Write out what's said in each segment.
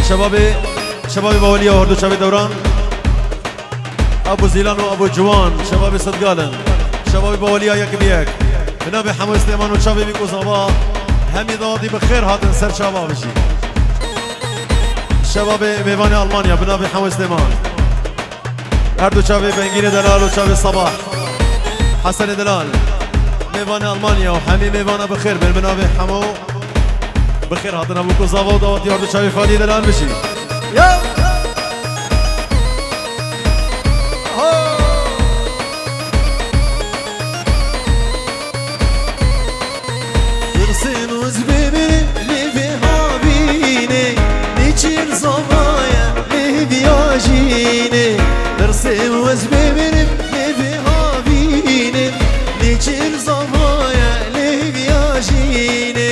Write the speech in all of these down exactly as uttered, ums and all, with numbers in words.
Şebabê, şebabê Baweliya û her du çavê Dewran. Abu Zîlan û Abu Ciwan, şebabê Sedgal in. Şebabê Baweliya yek bi yek. Bi navê Hemo Süleyman û çavê wî ku zava hemî dawatî bi xêr hatin ser çava bijî. Şebabê mêvanê Almanya, bi navê Hemo Süleyman. Her du çavê Bengînê Delal û çavê Sabah. Hesenê Delal. Mêvanê Almanya û hemî mêvana bi xêr bin, bi navê Hemo. Bi xêr hatin, ev ku zava û dawatî her du çavê Fadî Delal bijî. Ya! Ho! Dirsên û zibê min lê vê havînê, nêçîr zavaya lê vîya jînê. Dirsên û zibê min lê vê havînê, nêçîr zavaya lê vîya jînê.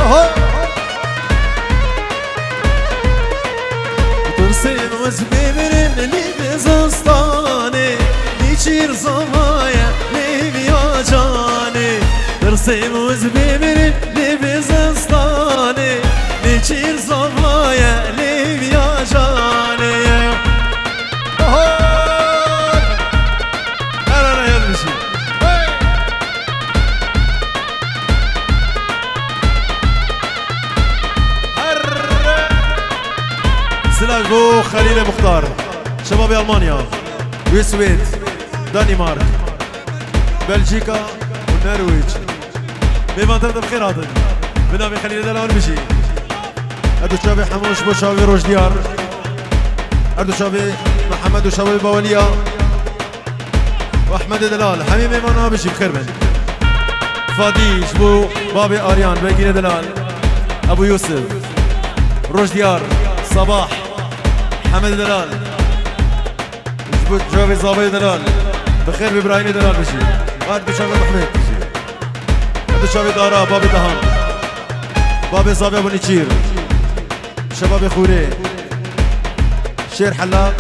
Aha! Dirsên û zibê min lê vê zistanê, nêçîr zavaya lê vîya canê. Dirsên û zibê min lê vê zistanê, nêçîr zavaya lê vîya canê. Oho! Her ana yaz bir şey. Hey! Her. Silav bo Xelîlê Muxtar. Şebabê Almanya. Wê Swêd. Danimark. Belçîka û Norwîc. Mêvantir de bi xêr hatin. Bi navê Xelîlê Delal bijî. Her du çavê Hemo ji bo çavê Rojdiya. Her du çavê Mihemed û çavê Baweliya. Û Ehmedê Delal. Hemî mêvana bijî bi xêr bin. Fadî ji bo babê Aryan, Bengînê Delal. Ebû Yûsif. Rojdiya. Sabah. Ehmedê Delal. Ji bo çavê zavayê Delal. Bi xêr bi birayînê Delal bijî. Her du çavê Mehmet bijî. Her du çavê Dara, babê Dahan. Babê Zabe Abû Nîçîr. Şebabê Xûrê. Şêr Hellaq.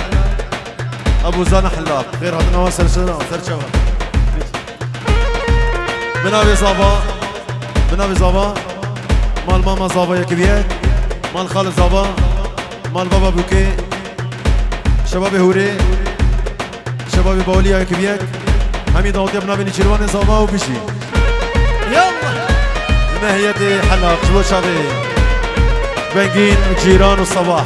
Ebû Zana Hellaq. Xêr hatin wan ser ser, ser çava. Bi navê Zava. Bi navê Zava. Mal mama Zava yek bi yek. Mal xalê Zava. Mal baba Bûkê. Şebabê Hûrê. Şebabê Bawliya yek bi yek. Hemî dawetiya bi navê Nîçîrvanê Zava û bijî. Yallah. Mehiyetê Helaq ji bo çavê Bengîn, Cîran û Sabah.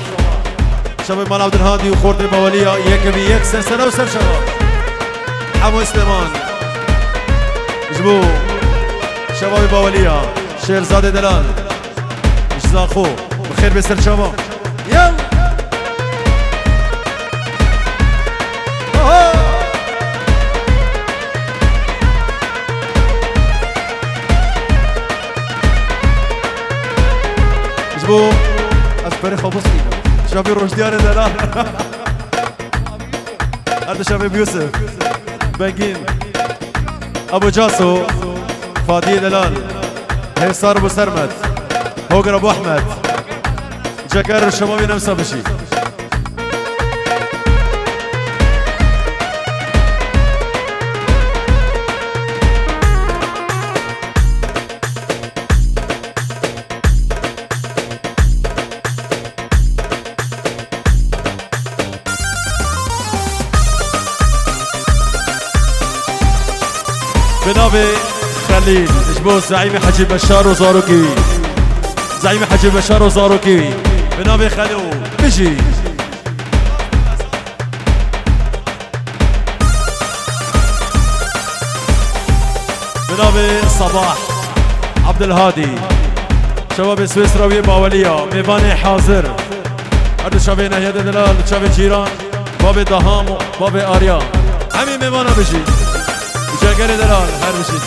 Şevê Mal Abdulhadî û Xortê Baweliya yek bi yek ser sera û ser şeva. Hemo Süleyman. Ji bo Şevavê Baweliya, Şêrzadê Delal. Ji Zaxo. Bi xêr bê ser çava. Yew. Oho. Ji bo ez perê xwe bistînim. Şevê Rojdiyanê Delal. Her di Şevê Yusuf. Begîn. Ebo Caso. Fadiyê Delal. Hêsar Ebu Sermet. Hoger Ebu Ehmed. Ceker Şevavê Nemsa Bişî. Bi navê Xelîl, ji bo Zeîmê Hecî Beşar û zarokê wî. Zeîmê Hecî Beşar û zarokê wî. Bi navê Xelîl, bijî. Bi navê Sabah Abdulhadî. Şevabê Swêsra wê Baweliya. Mêvanê hazir. Her du çavê Nehiyedê Delal, çavê Cîran, babê Daham, babê Arya. Hemî mêvana bijî. Cegerê Delal, her bijî.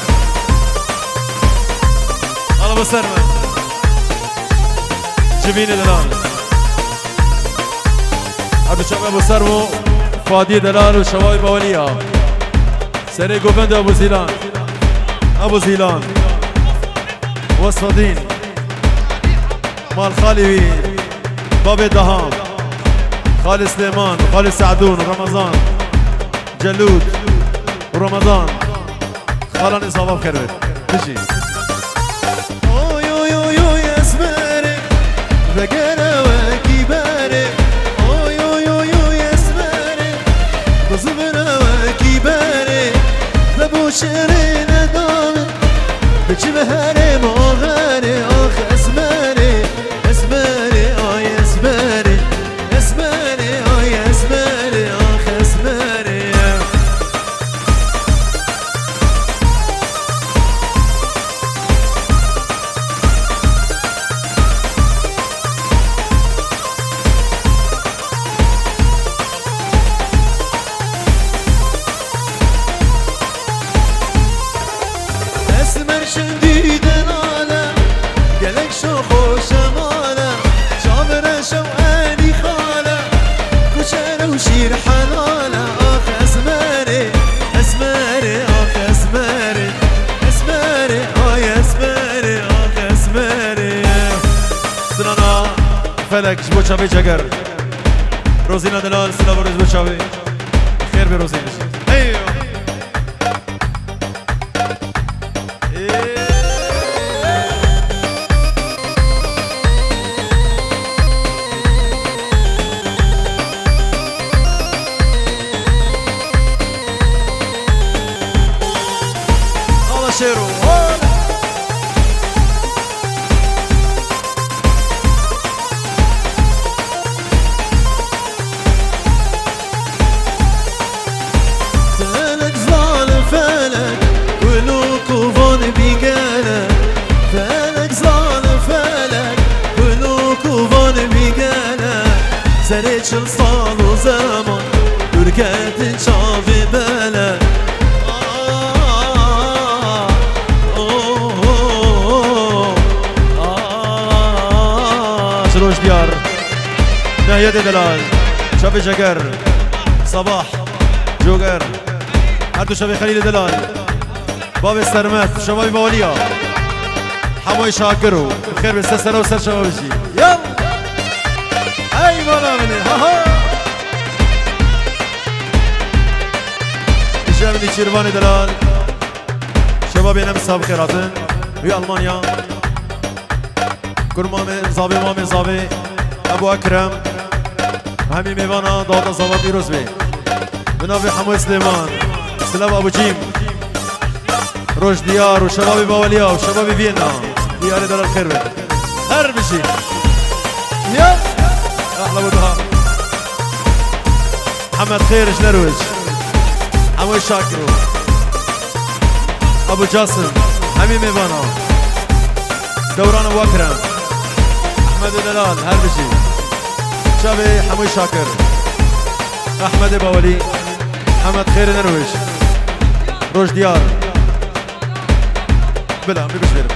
Ala bo ser me. Civînê Delal. Her du çavê bo ser bo Fadiyê Delal û Şevabê Baweliya. Serê govendê Abu Zîlan. Abu Zîlan. Wesfedîn. Mal xalî wî, babê Daham, xalî Silêman, xalî Se'dûn, Remezan, Celûd û Remezan. Xalanê Zava bi xêr be. Bijî. Oy, oy, oy, oy, esmerê, vegere wekî berê. Oy, oy, oy, oy, esmerê, bizivire wekî berê. Vebo şerê nedame, biçim herê moxerê, ax esmerê, esmerê, ay esmerê, esmerê, ay esmerê, ax esmerê. Esmer şindî delale, gelek şoxo şemale, çavire şew enî xale, kuçere û şîr helale, ax esmerê, esmerê, ax esmerê, esmerê, ay esmerê, ax esmerê. Sinana Felek ji bo çavê Ceger. Rozîna Delal, silav û rêz bo çavê. Xêr be Rozîn. Hey! Ala Şêro. Felek zalim felek, kul û kovan bîgele. Felek zalim felek, kul û kovan bîgele. Serê çil sal û zeman, dûr ketin çavê bele. Ah, oh, oh, oh, ah. Ji Roj Diyar, Nehiyetê Delal, Çavê Ceger, Sabah, Coger, her du çavê Xelîlê Delal, bavê Sermet, şevabî Baweliya, Hemoyê Şakir û xêr be ser sera û ser şeva bijî. Yal! Hey mala min ê, ha ha! Ji Eminî Şîrvanê Delal, şevabê ne bi sabqê ratin, wî Almanya. Kur mamê zavê, mamê zavê, Ebu Ekrem, hemî mêvana dawata zava pîroz bê. Bi navê Hemoyê Silêman, Silav Abu Cîm, Roj Diyar û şevabê Baweliya û şevabê Viyena. Diyarê Delal xêr be. Her bijî. Ya. Ahla bu daha. Hemed Xêr ji Nerwêc. Hemoyê Şakir û Ebu Casim. Hemî mêvana. Dewran û Wakrem. Ehmedê Delal, her bijî. Çavê Hemoyê Şakir. Ehmedê Bawelî. Hemed Xêrê Nerwêj. Roj Diyar. Bila, min bijêrim.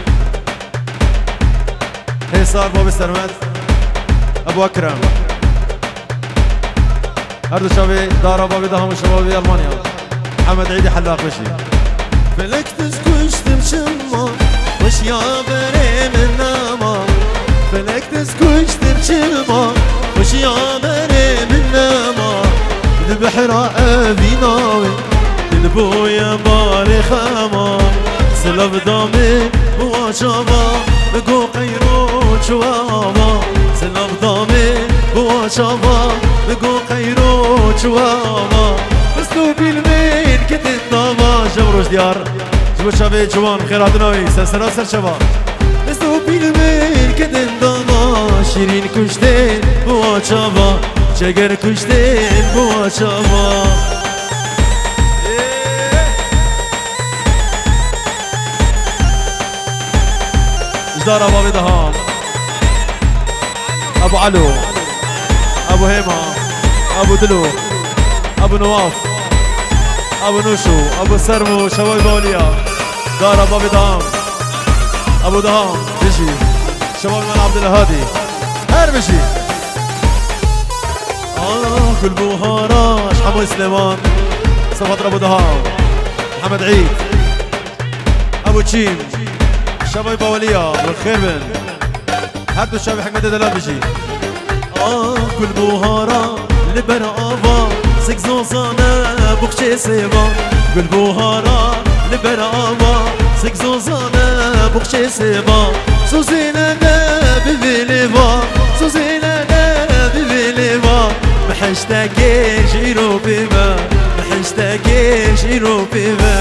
Hêsar, bavê Sermet. Ebu Ekrem. Her du çavê dara bavê Daham û şevabê Almanya. Hemed Îdî Hellaq, bijî. Felek diz kuştim çima, weşiya berê min nema. Felek diz kuştim çima, weşiya berê min nema. Di behra evîna wê, di boye barê xema. Silav da min bi wa çava, bi go qeyro çuwa va. Silav da min bi wa çava, bi go qeyro çuwa va. Dest û pîl min kitin dava, ji bo Roj Diyar. Ji bo çavê ciwan, xêr hatina wî, ser sera ser çava. Dest û pîl min kitin dava, şîrîn kuştên bi wa çava, ceger kuştên bi wa çava. Ji dara bavê Daham. Ebu Elo, Ebu Hêma, Ebu Dilo, Ebu Newaf, Ebu Nuşo, Ebu Sermo, şevabê Baweliya. Dara bavê Daham. Ebu Daham, bijî. Şevabê Mela Abdulhadî. Her bijî. Ah, Gulbuhara, Hemoyê Silêman. Sefatira Ebu Daham. Hemed Îd. Ebu Çîm, şevabê Baweliya, bi xêr bin. Her du çavê Hikmetê Delal bijî. Ah, gulbuhara li ber ava, sik zozane buxçê sêvan. Gulbuhara li ber ava, sik zozane buxçê sêvan. Sozêne de bi vê lêva, sozêne de bi vê lêva. Mi hiştekê ji îro pê ve, mi hiştekê ji îro pê ve.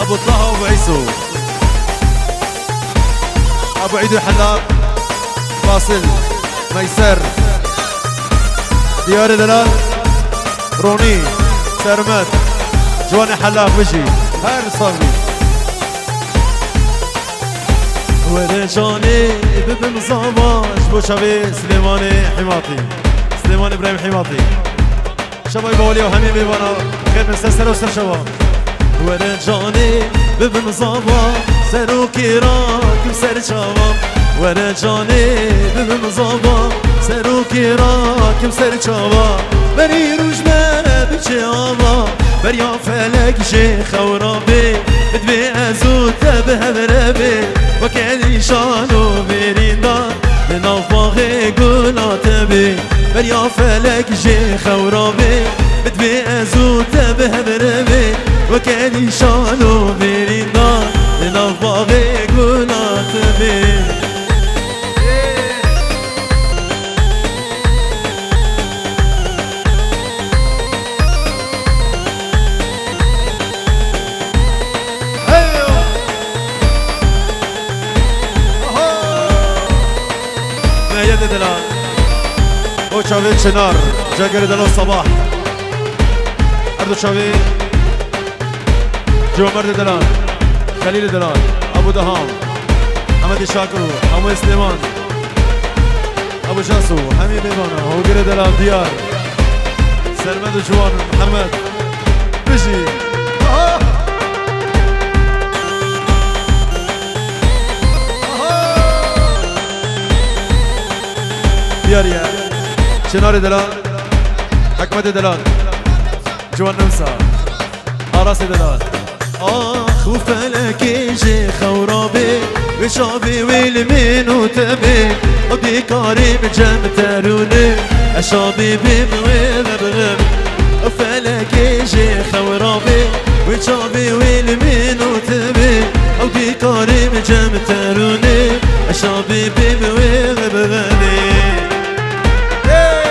Abu Taha û Eyso. Abu Îdû Helal, Basil, Meyser, Diyarê Delal, Ronî, Sermet, Ciwanê Helal bijî, her sax bî. Were canê bibim zava ji bo çavê Silêmanê Hîmatî. Silêman Îbrahîm Hîmatî. Şevay bawlî û hemî mêvana xêr bin ser ser û ser şeva. Were canê bibim zava, serokê rakim ser çava. Were canê bibim zava, serokê rakim ser çava. Berî rûj me biçe ava, beriya felek jê xew rabê. Bidbê ez û te bi hev re bê, weke nîşan û vêrînda. Li nav baxê gula te bê, beriya felek jê xew rabê. Bidbê ez û te bi hev re bê, weke nîşan û vêrînda. Li nav baxê gula te bê. Hey! Aha! Meyedê Delal. O çavê Çinar, Cengerê Delal Sabah. Her du çavê Ciwamerdê Delal, Xelîlê Delal, Abu Daham, Hemedê Şakir û Hamoyê Silêman. Abu Şaso, hemî mêvana, Hogirê Delal Diyar, Sermed û Ciwan, Mihemed, bijî. Aha! Aha! Diyar ye. Çinarê Delal, Hikmetê Delal, Ciwan Nemsa. Arasê Delal. Ax û felekê jê xew rabê, wê çavê wê li min û te bê. Ew dê karê min cem terûne, ez şabê bêm wê xebxeb. Ew felekê jê xew rabê, wê çavê wê li min û te bê. Ew dê karê min cem terûne, ez şabê bêm wê xebxebê. Hey!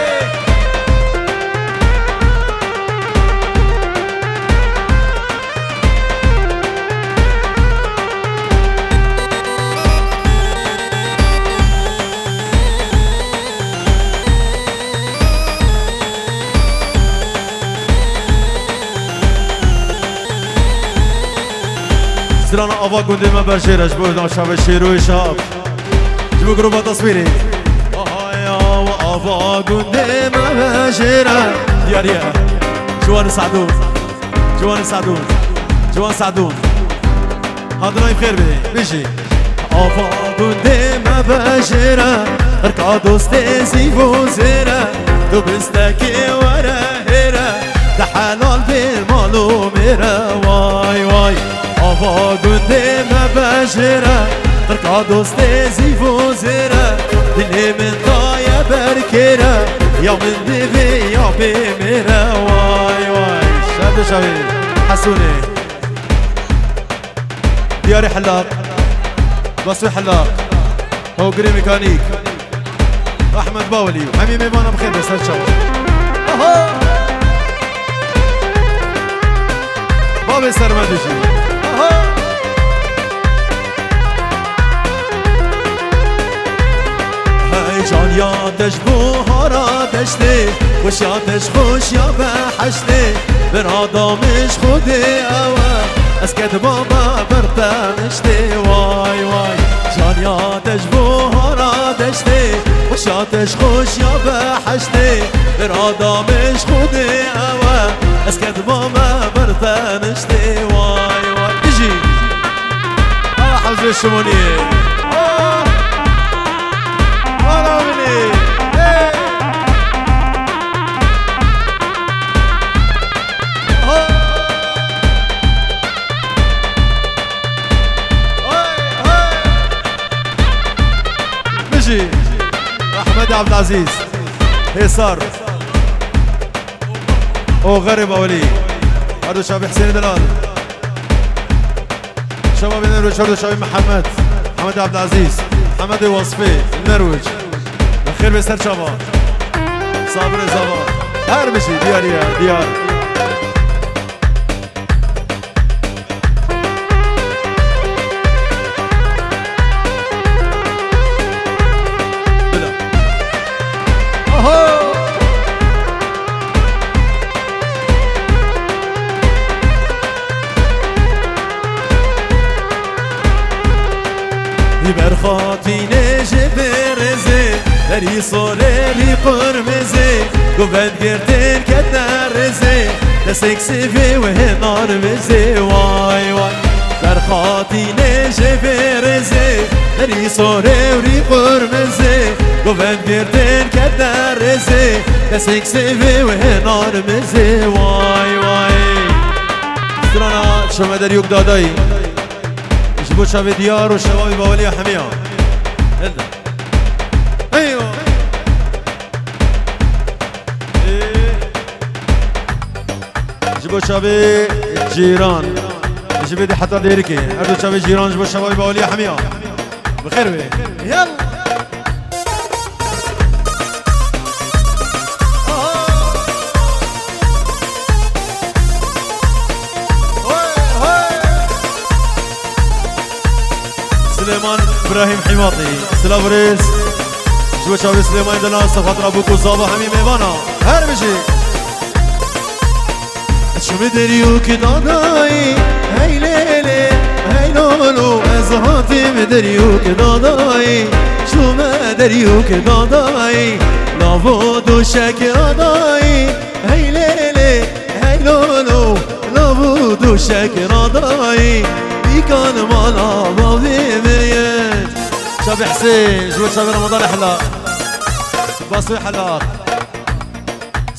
Strana ava gundê me berjêre ji bo navçavê Şêroyê Şap. Ji bo gruba taswîrê. Ahaya we ava gundê me vejêre. Diyariye. Ciwan Sadûn. Ciwan Sadûn. Ciwan Sadûn. Hatina wî bi xêr bê. Bijî. Ava gundê me vejêre. Qirka dostê zîv û zêre. Tu bistekê were hêre. Te helal bê mal û mêre. Way way. Ava gundê me vejêre, qirka dostê zîv û zêre, dilê min daye berkêre, ya min divê ya bê mêre. Way way. Şer bi şevê Hesûnê. Diyarê Helaq, Basû Helaq, Hogirê Mekanîk. Ahmed Bawlî û hemî mêvana bi xêr be ser çawa. Aha! Bavê Sermedê jî. Aha! Hey can ya te ji buhara deştê, xweşiya te ji xweşiya beheştê, birada min ji Xwedê ew e, ez kedma me ber teniştê. Way way, can ya te ji buhara deştê, xweşiya te ji xweşiya beheştê, birada min ji Xwedê ew e, ez kedma me ber teniştê. Way way. Bijî. Ah, Hezrê Şimoniyê. Ah. Ala minê. Hey. Ha. Hey, hey. Ehmed Abdelaziz. Hêsar. Oxerê Bawlî. Her du çavê Hüseyin Delal. Şevabê Nerwij, her du çavê Mihemed. Mihemed Abdelaziz. Mihemed Wasfê. Nerwij. Bi xêr bê ser çava. Sabirê Zava. Her bijî diyar e, diyar. Bila. Aha! Li ber xatînê ji vê rêzê, berî sorê rî qurmizê, govend girtin ketine rêzê, destêk sivê wê nar bizê, way way. Ber xatînê ji vê rêzê, berî sorê û rî qurmizê, govend girtin ketine rêzê, destêk sivê wê nar bizê, way way. Strana Çome Deriyok Dadayî. Ji bo çavê diyar û şevabê Baweliya hemiya. Hilda. Eywa. Ê. Ji bo çavê cîran. Ji vê de heta Dêrikê. Her du çavê cîran ji bo şevabê Baweliya hemiya. Bi xêr bê. Yalla. Silêman Îbrahîm Hîmatî. Silav û rêz. Ji bo çavê Silêmanê de nas, xatira bûk û zava hemî mêvana. Her bijî. Çûme deriyokê dadayî, hey lê lê, hey lolo, ez hatim deriyokê dadayî. Çûme deriyokê dadayî, navo doşekê adayî, hey lê lê, hey lolo, navo doşekê adayî. Bîkan mala bavê me ye. Çavê Hüseyin, ji bo çavê Ramadan Hela. Basê Hela.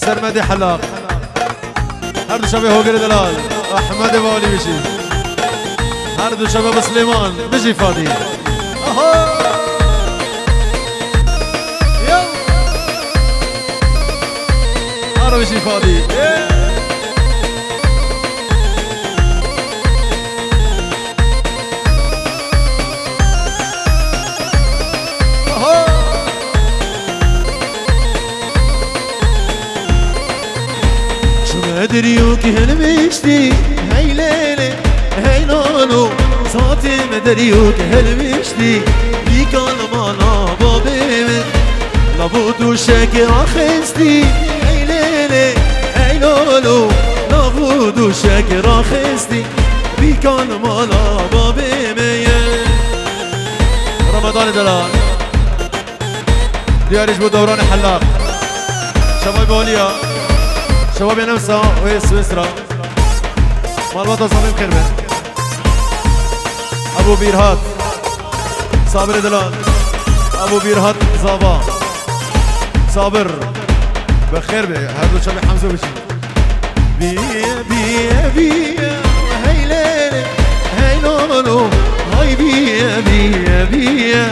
Sermedê Helaq. Her du çavê Hogerê Delal. Ehmedê Valî bijî. Her du çavê bi Silêman. Bijî Fadî. Aha! Yo! Her bijî Fadî. Aha! Çûme deriyokê hilmiştî, hey lê lê, hey lolo. Zatê me deriyokê hilmiştî, bîkan mala babê min. Navo doşekê axistî, hey lê lê, hey lolo. Navo doşekê raxistî, bîkan mala babê me ye. Ramadanê Delal. Diyarî ji bo Dewranê Helaq. Şevay Boliya. Şevabê Nemsa wê Swîsra. Malbata Sabir xêr be. Ebû Bîrhat. Sabirê Delal. Ebû Bîrhat Zava. Sabir. Bi xêr be. Her du çavê Hemze biçî. Biye, biye, biye, hey lê lê, hey lolo, hay biye, biye, biye.